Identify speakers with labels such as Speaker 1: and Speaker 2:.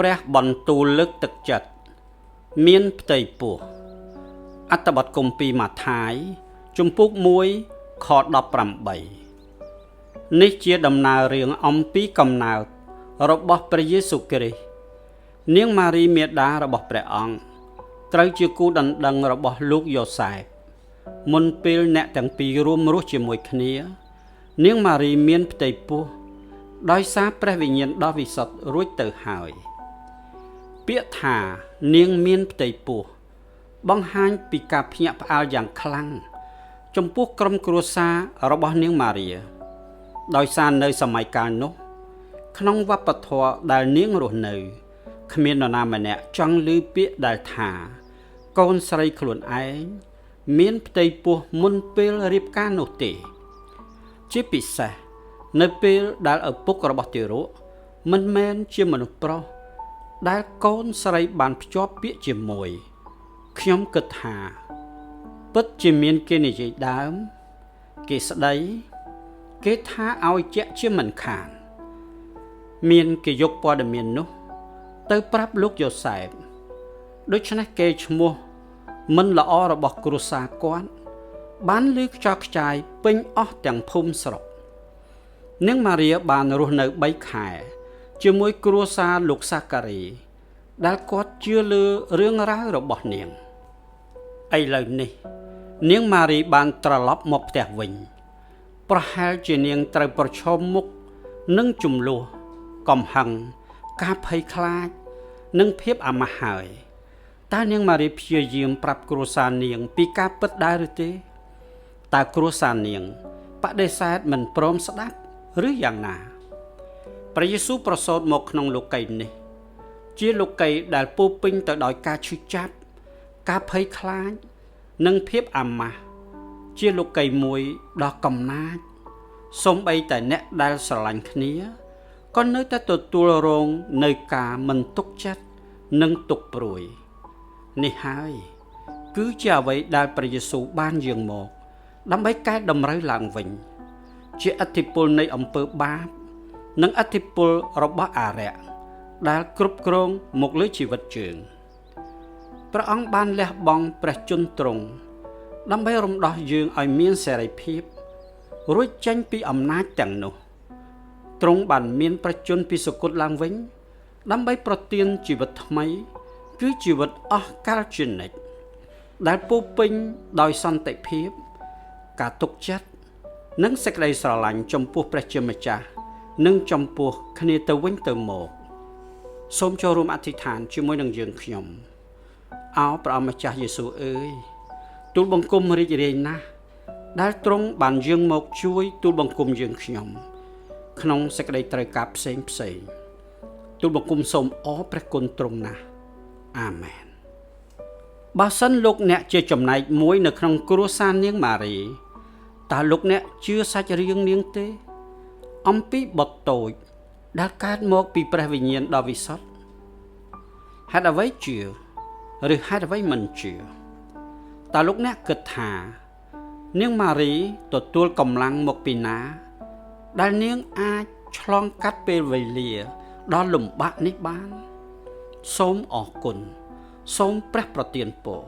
Speaker 1: ព្រះបន្ទូលលើកទឹកចិត្តមានផ្ទៃពោះអត្ថបទគម្ពីរម៉ាថាយជំពូក1ខ18នេះជាដំណើររឿងអំពីកំណើតរបស់ព្រះយេស៊ូវគ្រីស្ទនាងម៉ារីមាតារបស់ព្រះអង្គត្រូវជាគូដណ្ដឹងរបស់លោកយ៉ូសែបមុនពេលអ្នកទាំងពីររួមរស់ជាមួយគ្នានាងម៉ារីមានផ្ទៃពោះដោយសារព្រះវិញ្ញាណដ៏វិសុទ្ធរួចទៅហើយពាក្យថានាងមានផ្ទៃពោះបង្ហាញពីការភ្ញាក់ផ្អើលយ៉ាងខ្លាំងចំពោះក្រុមគ្រួសាររបស់នាងម៉ារីដោយសារនៅសម័យកាលនោះក្នុងវប្បធម៌ដែលនាងរស់នៅគ្មាននរណាម្នាក់ចង់ឮពាក្យដែលថាកូនស្រីខ្លួនឯងមានផ្ទៃពោះមុនពេលរៀបការនោះទេជាពិសេសនៅពេលដែលឪពុករបស់ទារកមិនមែនជាមនុស្សប្រុសដែលកូនស្រីបានភ្ជាប់ពាក្យជាមួយខ្ញុំគិតថាពិតជាមានគេនិយាយដើមគេស្ដីគេថាឲ្យជាក់ជាមិនខានមានគេយកព័ត៌មាននោះទៅប្រាប់លោកយ៉ូសែបដូច្នេះគេឈ្មោះមិនល្អរបស់គ្រួសារគាត់បានឮខ្ចោះខ្ចាយពេញអស់ទាំងភូមិស្រុកនាងម៉ារីបានរស់នៅ3ខែជាមួយគ្រួសារលោកសាការីដែលគាត់ជឿលើរឿងរ៉ាវរបស់នាងឥឡូវនេះនាងម៉ារីបានត្រឡប់មកផ្ទះវិញប្រហែលជានាងត្រូវប្រឈមមុខនឹងជម្លោះកំហឹងការភ័យខ្លាចនិងភាពអាម៉ាស់ហើយតើនាងម៉ារីព្យាយាមប្រាប់គ្រួសារនាងពីការពិតដែរឬទេតើគ្រួសារនាងបដិសេធមិនព្រមស្ដាប់ឬយ៉ាងណាព្រះយេស៊ូវប្រសូតមកក្នុងលោកីយ៍នេះជាលោកីយ៍ដែលពោពេញទៅដោយការឈឺចាប់ការភ័យខ្លាចនិងភាពអាម៉ាស់ជាលោកីយ៍មួយដ៏កំណាចសូម្បីតែអ្នកដែលស្រឡាញ់គ្នាក៏នៅតែទទួលរងនៅការមិនទុកចិត្តនិងទុកព្រួយនេះហើយគឺជាអ្វីដែលព្រះយេស៊ូវបានយាងមកដើម្បីកែតម្រូវឡើងវិញជាឥទ្ធិពលនៃអំពើបាបនិងឥទ្ធិពលរបស់អារក្សដែលគ្រប់គ្រងមកលើជីវិតយើងព្រះអង្គបានលះបង់ព្រះជន្មទ្រង់ដើម្បីរំដោះយើងឲ្យមានសេរីភាពរួចចេញពីអំណាចទាំងនោះទ្រង់បានមានព្រះជន្មពីសុគតឡើងវិញដើម្បីប្រទានជីវិតថ្មីគឺជីវិតអស់កលជានិច្ចដែលពោពេញដោយសន្តិភាពការទុកចិត្តនិងសេចក្តីស្រឡាញ់ចំពោះព្រះជាម្ចាស់និងចំពោះគ្នាទៅវិញទៅមកសូមចូលរួមអធិដ្ឋានជាមួយនឹងយើងខ្ញុំអោព្រះអម្ចាស់យេស៊ូវអើយទូលបង្គំរីករាយណាស់ដែលទ្រង់បានយាងមកជួយទូលបង្គំយើងខ្ញុំក្នុងសេចក្តីត្រូវការផ្សេងផ្សេងទូលបង្គំសូមអរព្រះគុណទ្រង់ណាស់អាមែនបើសិនលោកអ្នកជាចំណែកមួយនៅក្នុងគ្រួសារនាងម៉ារីតើលោកអ្នកជឿសាច់រឿងនាងទេអំពីបុត្រតូចដែលកើតមកពីព្រះវិញ្ញាណដ៏វិសុទ្ធហេតុអ្វីជឿឬហេតុអ្វីមិនជឿតើលោកអ្នកគិតថានាងម៉ារីទទួលកម្លាំងមកពីណាដែលនាងអាចឆ្លងកាត់ពេលវេលាដ៏លំបាកនេះបានសូមអរគុណសូមព្រះប្រទានពរ